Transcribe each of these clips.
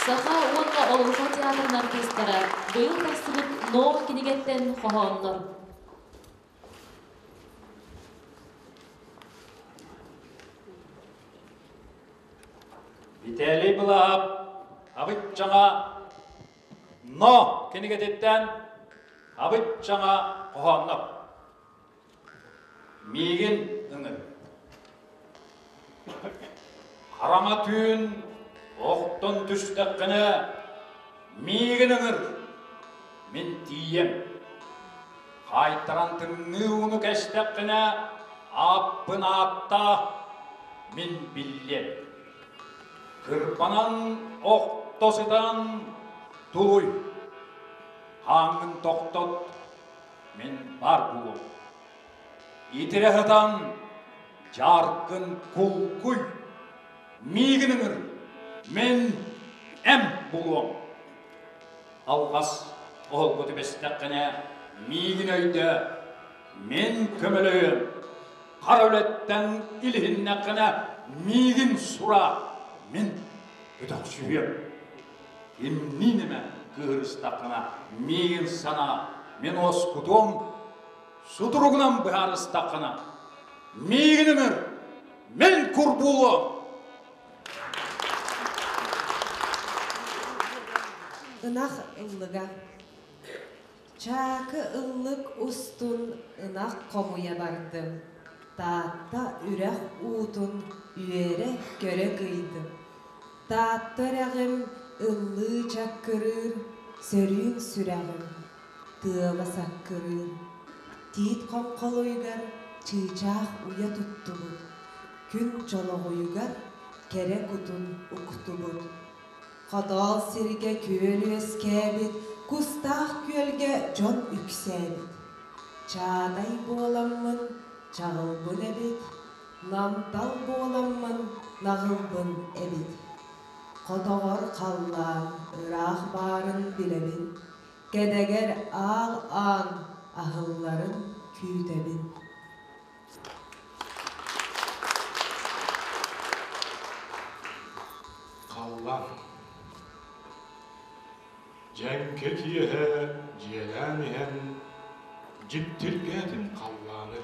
Саха уонна Олоҥхо театрын артыыстара быйыл тахсыбыт Ноо кинигэттэн хоһооннор. Виталий Былаап Абыччаҥа Но кинигэтиттэн Абыччаҥа хоһооннор. Миигин ыҥыр. Хараҥа түүн охтон түстэххинэ, миигин ыҥыр, мин тиийэм. Хаайтаран тымныы ууну кэстэххинэ, ааппын ааттаа, мин биллиэм. Кырбанан охто сытан тулуй, хааҥҥын тохтот, мин баар буолуом. Итирэ сытан дьааргын кулгуй, миигин ыҥыр, мин эм булуом. Алҕас оһолго түбэстэххинэ миигин өйдөө, мин көмөлөһүөм. Хара үлэттэн илиһиннэххинэ миигин сураа, мин өтөхсүһүөм. Кимниин эмэ кыыһырыстаххына миигин санаа, мин уоскутуом, сутуругунан быһаарыстаххына миигин ыҥыр, мин курбуулуом. Ынах ыллыга. Чаакы ыллык устун ынах хомуйа бардым. Таатта үрэх уутун үөрэ көрө кыйдым. Таатта үрэҕим ыллыы чаккырыыр, сөрүүн сүрэҕим тыала саккырыыр. Тиит хоҥхолуйугар чыычаах уйа туттубут, күн чолоҕуйугар кэрэ кутун уктубут. Хотоол сиргэ күөл үөскээбит, кустаах күөлгэ дьон үксээбит. Чаадай буоламмын чаҕылбын эбит, намтал буоламмын наҕылбын эбит. Хотоҕор халлаан ыраах баарын билэбин, кэдэгэр аал аан аһылларын күүтэбин. Халлаан Дьэҥкэ киэһэ дьиэлээн иһэн дьиктиргээтим халлааны.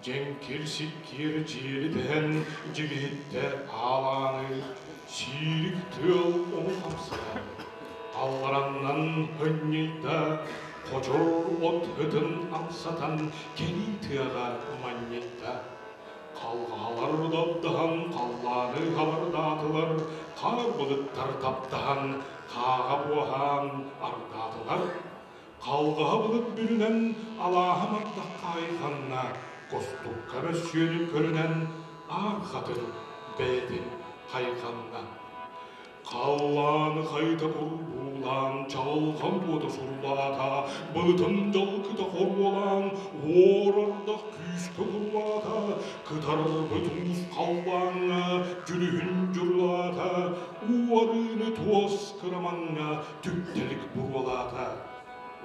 Дьэҥкир сиккиэр дьиэли тэһэн дьигиһиттэ аалааны, сиирик тыал ону хамсатан, аллараннан ынньыйда, хочор от ытын амсатан кэлии тыаҕа манньыйда. Халҕаһалар дабдаһан халлааны хабардаатылар, хаар былыттар таптаһан хааҕа буоһаан ардаатылар. Халҕаһа былыт бүрүнэн алааһым ардахха айханна, кустукка мөссүөнүн көрүнэн аар хатын бэйэтин хайҕанна. Халлааны хайыта курбуулаан, чаҕылҕан уота сурулаата, былытын дьалкыта хоруолаан, уорардах күүскэ курулаата, кытарбыт уус халлааҥҥа дьүрүһүн дьурулаата, уу арыыны туос кырамаҥҥа түптэлик буруолаата.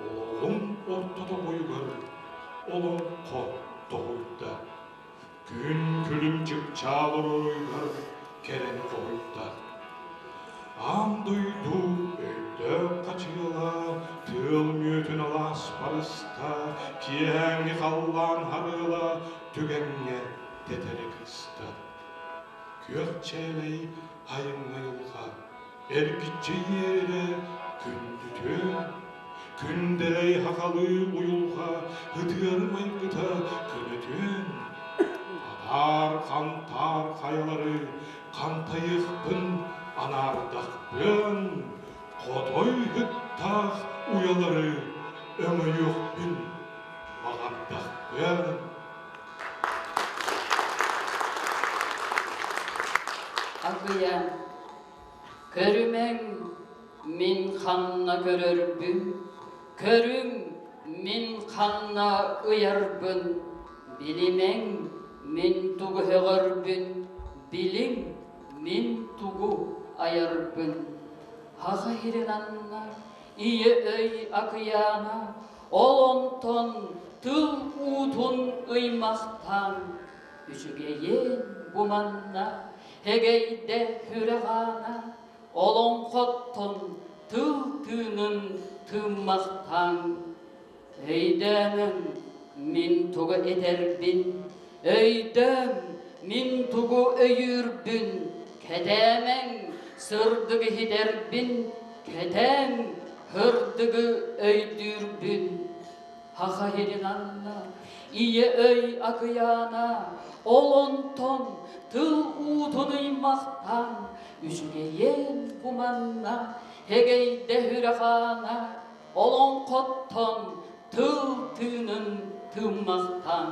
Олоҕум ортото бойугар олоҥхо тоһуйда. Күн күлүм чыпчаал оройугар кэлэн хоһуйда. Аан дойду өйдөөх хачыала, тыал мүөтүн алаас барыста, киэһээҥҥи халлаан харыала түгэҥҥэ тэтэрэ кыста. Күөх чээлэй айыҥҥа айылҕа, эргиччи иэрэ күндүтүөн, күндэлэй хахалыы уйулҕа ытыары майгыта көнөтүөн, адаар хантаар хайалары хантайыахпын анаардахпын, хотой ыттаах уйалары өҥөйүөхпүн баҕардахпын. Акыйа, көрүмэҥ, мин ханна көрөрбүн, көрүҥ, мин ханна ыйарбын, билимэҥ, мин тугу һөҕөрбүн, билиҥ, мин тугу айарбын. Саха сирин анна, ийэ өй акыйаана, ол онтон тыл уутун ыймахтаан, үчүгэйин бу манна, эгэйдэ сүрэх аана. Олоҥхоттон тыл тыынын тыыммахтаан, Өйдөөнүҥ, мин тугу этэрбин, өйдөөҥ, мин тугу өйүүрбүн, кэтээмэҥ, сырдыгы иһитэрбин, кэтээҥ, һырдыгы өйдүүрбүн. Һаха иһин анна, ийэ өй акыйаана, ол онтон тыл уутун ыймахтаан, үчүгэйиэн бу манна, эгэйдэ үрэх аана, олоҥхоттон тыл тыынын тыыммахтаан.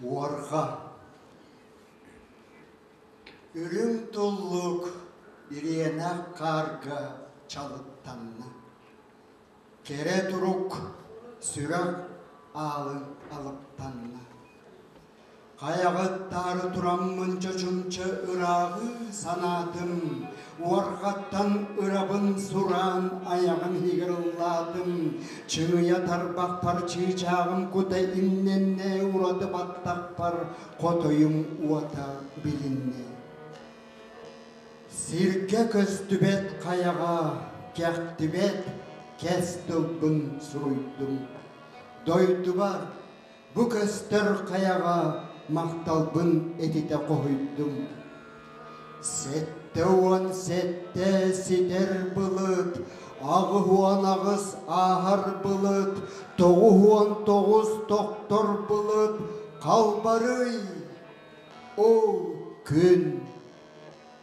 Уорҕа Үрүҥ туллук ириэнэх хаарга чалыттанна. Кэрэ турук сүрэх аалын алыптанна. Хайаҕыттаары тураммын чочумча ырааҕы санаатым, уорҕаттан ырабын сураан айаҕым иһигэр ыллаатым, чыҥыйа тарбахпар чыычааҕым кута имнэннэ, ураты баттахпар хотойум уота билиннэ. Сиргэ көстүбэт хайаҕа кэхтибэт кэс тылбын суруйдум. Дойдубар бу көстөр хайаҕа махталбын этитэ хоһуйдум. 77 ситэр былыт, 88 ааһар былыт, 99 тохтор былыт, халбарый, ол күн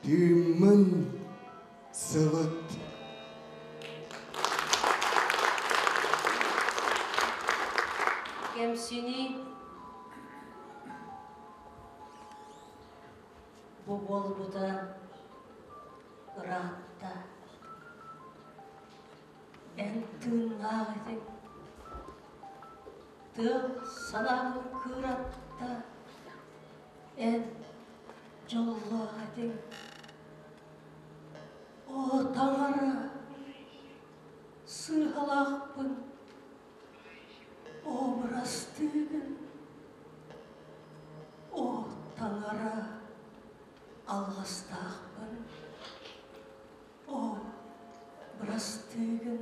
түүммүн сылыт. Кэмсинии Бу буолбута ыраатта. Эн тыыннаах этиҥ. Тыал санаабын кыыратта. Эн дьоллоох этиҥ. Оо, таҥара, сыыһалаахпын, оо, бырастыыгын. Оо, таҥара, алҕастаахпын, оо, бырастыыгын.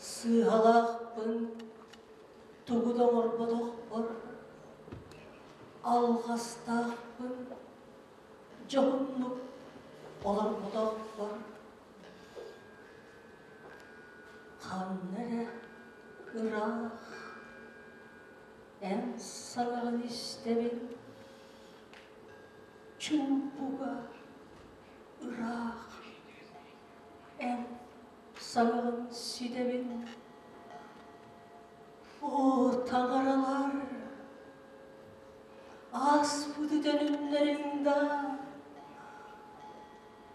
Сыыһалаахпын, тугу да оҥорботохпор, алҕастаахпын, дьоһуннук олорботохпор. Ханна эрэ ыраах эн саҥаҕын истэбин, чуумпуга ыраах эн саҥаҕын ситэбин. Оо, таҥаралар, ааспыт үтөнүннэриҥ да,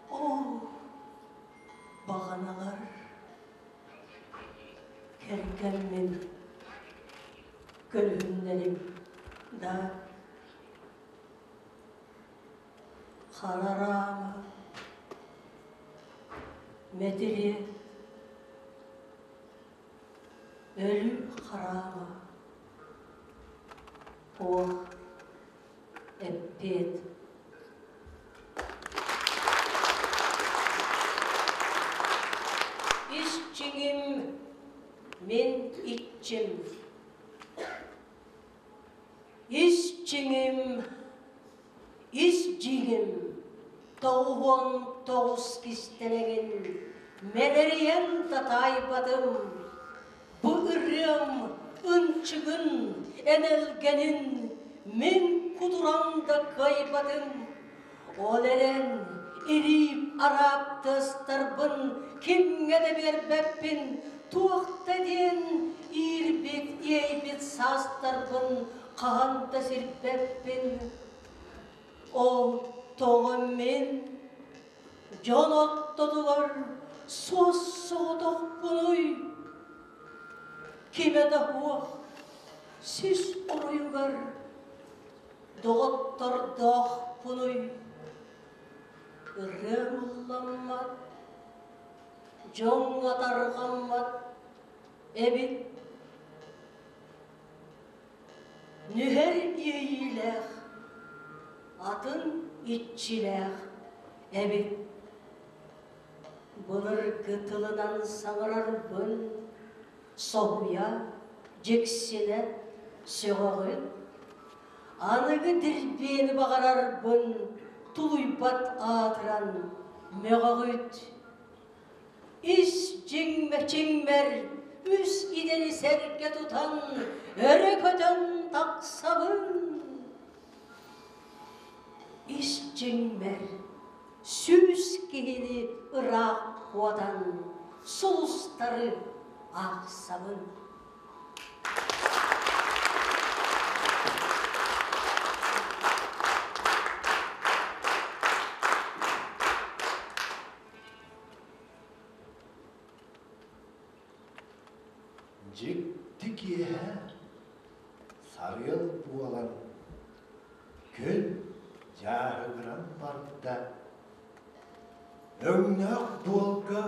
оо, баҕаналар, кэргэммин көлөһүннэрим да харараама мэтириэт өлүү хараама Ох, эппиэт. Ис чиҥим мин иччим. Ис чиҥим, ис дьиҥим 99 кистэлэҥин мэлэрийэн татаайбатым. Бу ырыам ынчыгын, энэлгэнин мин кутуран да кыайбатым. Ол эрэн ириип араап тыастарбын кимҥэ да биэрбэппин, туох да диэн иирбит иэйбит саастарбын хаһан да сирбэппин. Ол тоҕо мин дьон оттотугар суос-соҕотохпунуй? Кимэ да суох сис оройугар доҕоттордоохпунуй? Ырыам ылламмат, дьоҥҥо тарҕаммат эбит. Нүһэр иэйиилээх, атын иччилээх эбит. Былыргы тылынан саҥарарбын соһуйа, дьиксинэ сөҕөҕүн. Аныгы дирбиэни баҕарарбын тулуйбат аатыран мөҕөҕүт. Ис дьиҥмэ-чиҥмэр үс идэни сэргэ тутан өрө көтөн тахсабын. Ис дьиҥмэр сүүс киһини ыраах куотан сулустары аахсабын. Дьикти киэһэ сарыал буолан күн дьааһыгыран барда. Өҥнөөх дуолга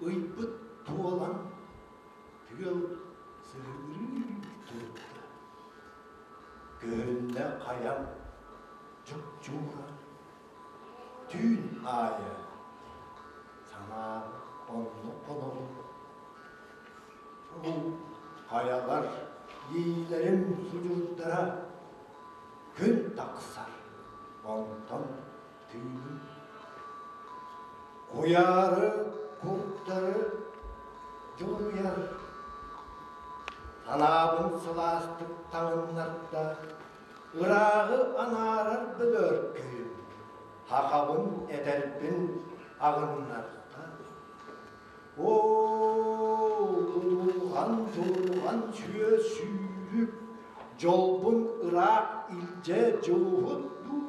ыйбыт туолан тыал сыһыырыы турда. Көһүннэ хайам чупчуура Түүн аайы санаам оннук хонорун. Бу хайалар иилэрим судьурдара күн тахсар, онтон түүнүн. Куйаары курдары дьулуйар, санаабын сылаастык таҥыннарда Ырааҕы анаарар бөдөөркөйүм, хахабын этэрбин аҕыннарда. Оо, тутулҕан дьулурҕан сүө сүүрүк, дьолбун ыраах илдьэ дьулуһут дуу.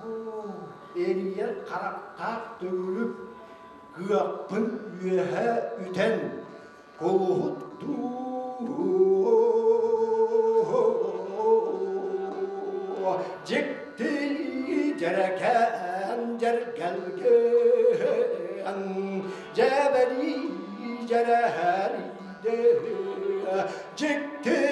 Оо, эрийэр харахтаах төгүрүк, кыахпын үөһэ үтэн, Кулуһут дуу, дьикти дьэрэкээн дьэргэлгэн, дьэбэрии дьэрэһэриидэ, дьикти.